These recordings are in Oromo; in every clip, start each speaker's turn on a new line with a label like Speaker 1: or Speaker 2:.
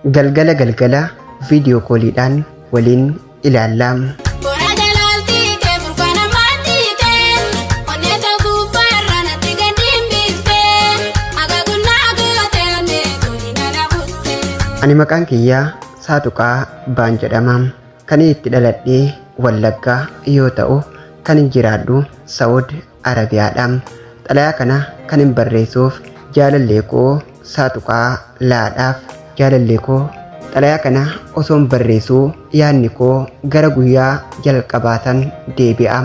Speaker 1: Galgala galgala viidiyoo kooliidhaan waliin ilaalla.
Speaker 2: Bora jalaaltii burqaana maatiitee onneeta gubbaarra natti gadi hin akakunnaa gootee onneetu nana butte.
Speaker 1: Ani maqaan kiyyaa Saatuqaa Baan jedhama. Kan itti dhaladhee Wallaggaa yoo ta'u kan hin jiraadhu Saawud Arabiyaadha. Xalayaa kana kan hin barreessuuf jaalallee koo Saatuqaa Laadhaaf jaalallee koo xalayaa kana osoon barreessuu yaadni koo gara guyyaa jalqabaatan deebi'a.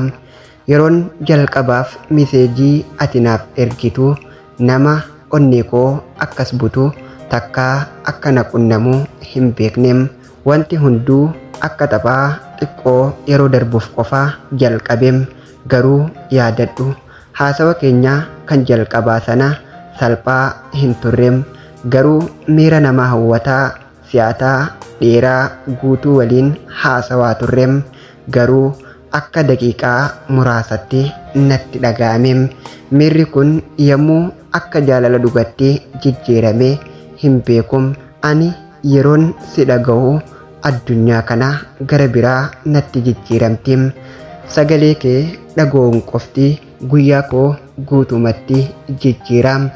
Speaker 1: Yeroon jalqabaaf miseejii ati naaf ergitu nama onnee koo akkas butu takkaa akka na qunnamu hin beeknem. Wanti hunduu akka taphaa xiqqoo yeroo darbuuf qofa jalqabeem garuu yaadadhu haasawa keenya kan jalqabaa sana salphaa hin turrem garuu miira nama hawwataa si'ataa dheeraa guutuu waliin haasawaa turrem garuu akka daqiiqaa muraasatti natti dhaga'ameem miirri kun yommuu akka jaalala dhugatti jijjiirame hin beekum ani yeroon si dhaga'u addunyaa kana gara biraa natti jijjiiramti sagalee kee dhaga'uun qofti guyyaa koo guutumatti jijjiiraam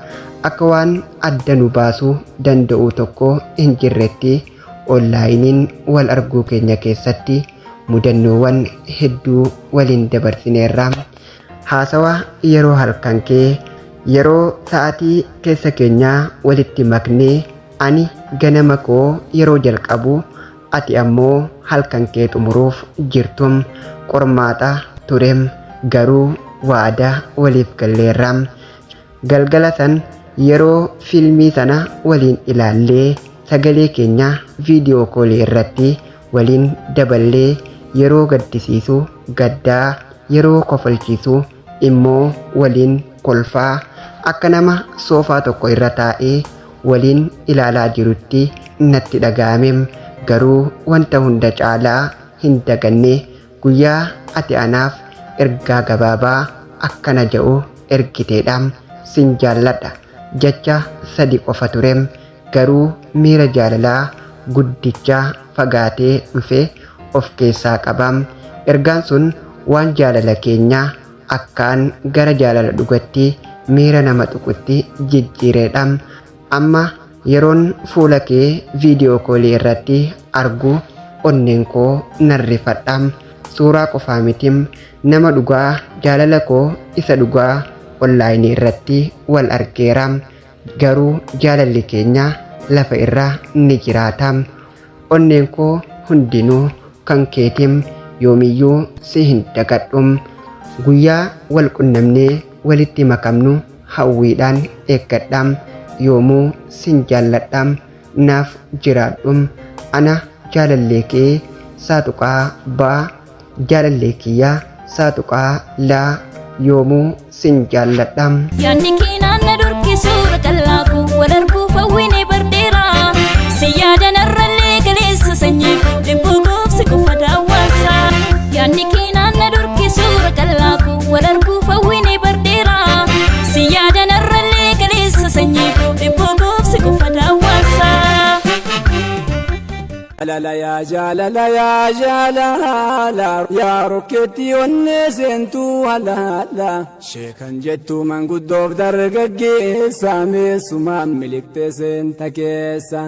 Speaker 1: akka waan adda nu baasuu danda'u tokko hin jirretti onlaayiniin wal arguu keenya keessatti mudannoowwan hedduu waliin dabarsineerra haasawa yeroo halkan kee yeroo sa'aatii keessa keenyaa walitti maknee ani ganama koo yeroo jalqabu ati ammoo halkan kee xumuruuf jirtum qormaata turem garuu waada waliif galleerra galgala san yeroo fiilmii sana waliin ilaallee sagalee keenya viidiyoo koolii irratti waliin daballee yeroo gaddisiisu gaddaa yeroo kofalchiisu immoo waliin kolfaa akka nama soofaa tokko irra taa'ee waliin ilaalaa jirutti natti dhaga'ame garuu wanta hunda caalaa hin daganne guyyaa ati anaaf ergaa gabaabaa akkana jedhu ergiteedha sin jaalladha jecha sadi qofa ture garuu miira jaalalaa guddicha fagaatee dhufe of keessaa qaba ergaan sun waan jaalala keenya akkaan gara jaalala dhugatti miira nama tuqutti jijjiireedha amma yeroon fuula kee viidiyoo koolii irratti argu onneen koo narrifadha suuraa qofaa mitim nama dhugaa jaalala koo isa dhugaa onlaayinii irratti wal argeera garuu jaalalli keenya lafa irra ni jiraata onneen koo hundinuu kan keetim yoomiyyuu si hin dagadhu guyyaa wal qunnamnee walitti makamnu hawwiidhaan eeggadha yoomuu sin jaalladha naaf jiraadhu ana jaalallee kee Saatuqaa Baa jaalallee kiyyaa Saatuqaa Laa yoomuu sin jaalladha.
Speaker 2: Yaadni keenan na durki suura qal'aa koo wal arguuf hawwine bardeera. Si yaadan arrallee galeessa sanyii koo dhibbuu goofsi qofa daawwasa. Yaadni keenan na durki suura qal'aa koo wal arguuf hawwine bardeera. Si yaadan arrallee galeessa sanyii koo dhibbuu goofsi qofa daawwasa.
Speaker 3: Jaalala yaa jaalala yaa jaalala yaa rokkeetti onnee seentuu halaala sheekan jettu manguddoof dargaggeessa meessumaan miliqxee seenta keessa.